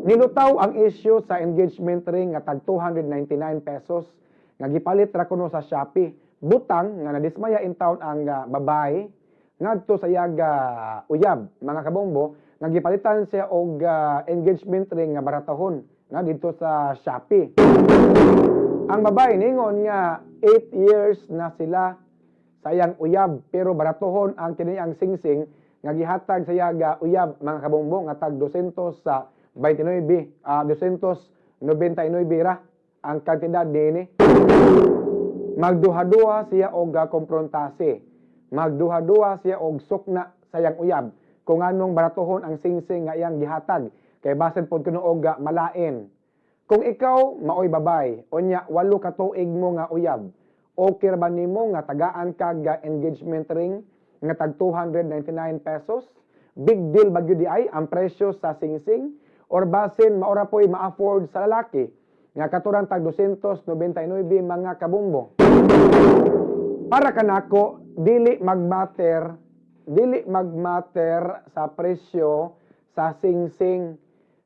Nilutaw ang issue sa engagement ring nga tag 299 pesos nga gipalit ra kuno sa Shopee. Butang nga nadismaya in town ang babae ngadto sa iyang uyab, mga kabombo, nga gipalitan siya og engagement ring nga baratahon na didto sa Shopee. Ang babae ningon nga 8 years na sila sa iyang uyab, pero baratohon ang kini ang singsing nga gihatag sa iyang uyab, mga kabombo, nga tag 200 sa 29, 299 ra ang kantidad dinhi. Magduha-duha siya og komprontase. Magduha-duha siya og sukna sa iyang uyab kung anong baratohon ang singsing nga iyang gihatag kay basin pod kuno og malain. Kung ikaw maoy babay, unya 8 ka tuig mo nga uyab, okay ra ba nimo nga tagaan kag engagement ring nga tag 299 pesos? Big deal ba gyud diay ang presyo sa singsing? Or basin maora po'y ma-afford sa lalaki nga katurang tag 299, mga kabombo? Para kanako, dili magmatter sa presyo sa singsing.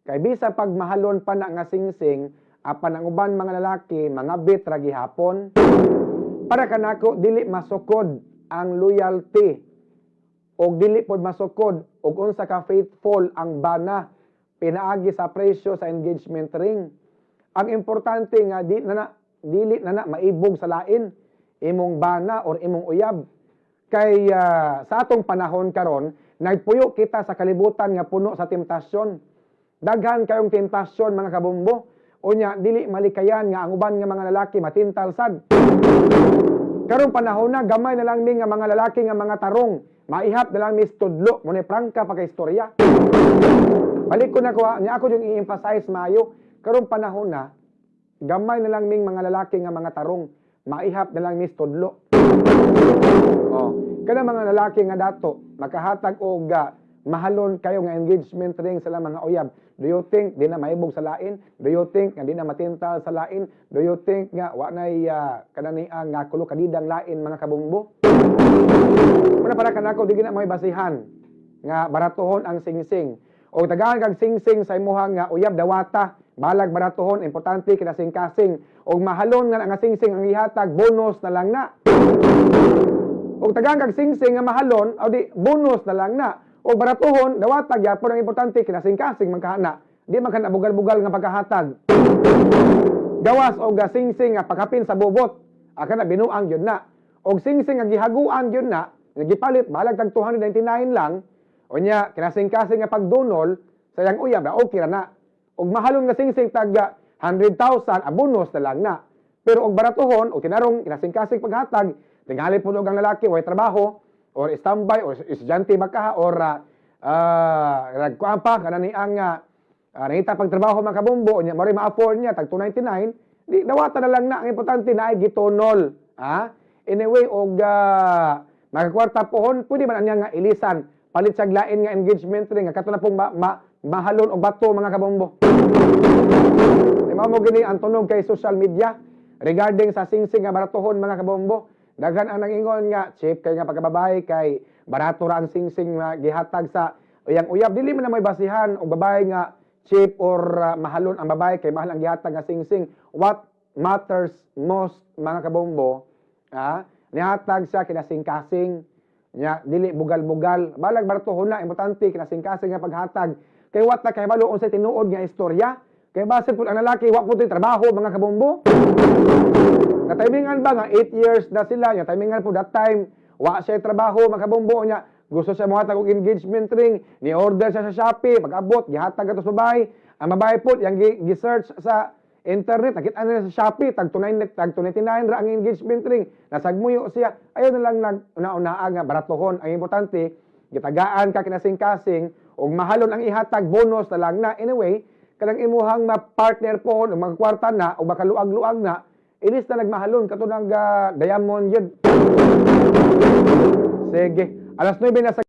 Kay bisa pag mahalon pa na nga singsing, apan ang uban mga lalaki, mga bit ra gihapon. Para kanako, dili masukod ang loyalty og dili pod masukod og unsa ka faithful ang bana pinaagi sa presyo sa engagement ring. Ang importante nga di na na dili na na maibog sa lain imong bana or imong uyab. Kay sa atong panahon karon, nagpuyo kita sa kalibutan nga puno sa temptasyon. Daghan kayong temptasyon, mga kabombo. Unya dili malikayan nga ang uban nga mga lalaki matintal sad. Karong panahon na, gamay na lang mi nga mga lalaki nga mga tarong. Maihap na lang mi tudlo, mo ni prangka pa kay istorya. Balik ko na ko, nya ako yung i-emphasize maayo. Karong panahon na, gamay na lang ming mga lalaki nga mga tarong. Maihap na lang mi tudlo. Oh, kana mga lalaki nga dato makahatag og mahalon kayo nga engagement ring sa mga uyab. Do you think di na maibog sa lain? Do you think nga di na matintal sa lain? Do you think nga wa nay kanani ang nga kulo kadidang lain, mga kabombo? Muna para kanako, di gina may basihan nga baratohon ang singsing. O tagaan kag singsing sa imuhang nga uyab, dawata, balag baratohon, importante kinasing-kasing. Og mahalon nga ang singsing ang ihatag, bonus na lang na. Og tagaan kag singsing nga mahalon, o di bonus na lang na. O baratohon, dawata gyapon, ang importante kinasing-kasing man kahana. Di man kana bugal-bugal nga pagkahatag. Gawas og singsing nga pagkapin sa bobot, aka na binuang gyud na. Og singsing nga gihaguan gyud na, nga gipalit balag tag 299 lang, unya kinasing-kasing nga pagdunol sa iyang uyab na, okay ra na. Og mahalon nga singsing tag 100,000, bonus na lang na. Pero og baratohon o tinarong kinasing-kasing paghatag, tingali po ang lalaki way trabaho or standby or estudyante ba ka or nagkuan pa kanani ang nangita pagtrabaho, mga kabombo, unya mo ma-afford niya tag 299, di dawata na lang na. Ang importante na ay gitonol, ha. Anyway, og makakwarta pohon, pwede man niya nga ilisan, palit sa lain nga engagement ring nga kato na pong mahalon og bato, mga kabombo. Di mo gini ang tunog kay social media regarding sa singsing nga baratohon, mga kabombo. Daghan ang nangingon nga cheap kay nga pagkababae kay barato ra ang singsing nga gihatag sa uyang uyab. Dili man na may basihan og babae nga cheap or mahalon ang babae kay mahal ang gihatag nga singsing. What matters most, mga kabombo, nihatag siya kinasing-kasing nya dili bugal-bugal. Balag baratohon na, importante kinasing-kasing nga paghatag. Kay wa ta kahibalo unsay tinuod nga istorya. Kay base pud ang lalaki wa pud trabaho, mga kabombo. Natimingan ba nga 8 years na sila, nya timingan po that time wa siya trabaho, mga kabombo, nya gusto siya mohatag og engagement ring, ni order siya sa Shopee, pag-abot gihatag ato sa babae. Ang babae po yang gi-search sa internet, nakita na sa Shopee tag 29, tag 299 ra ang engagement ring. Nasagmuyo siya. Ayaw na lang nag una-unaa nga baratohon. Ang importante gitagaan ka kinasing-kasing ug mahalon ang ihatag, bonus na lang na. Anyway, kanang imuhang ma-partner pohon ug magkwarta na o makaluag-luag na, ilis na nagmahalon kato ng diamond yun. Sige, alas 9 na sa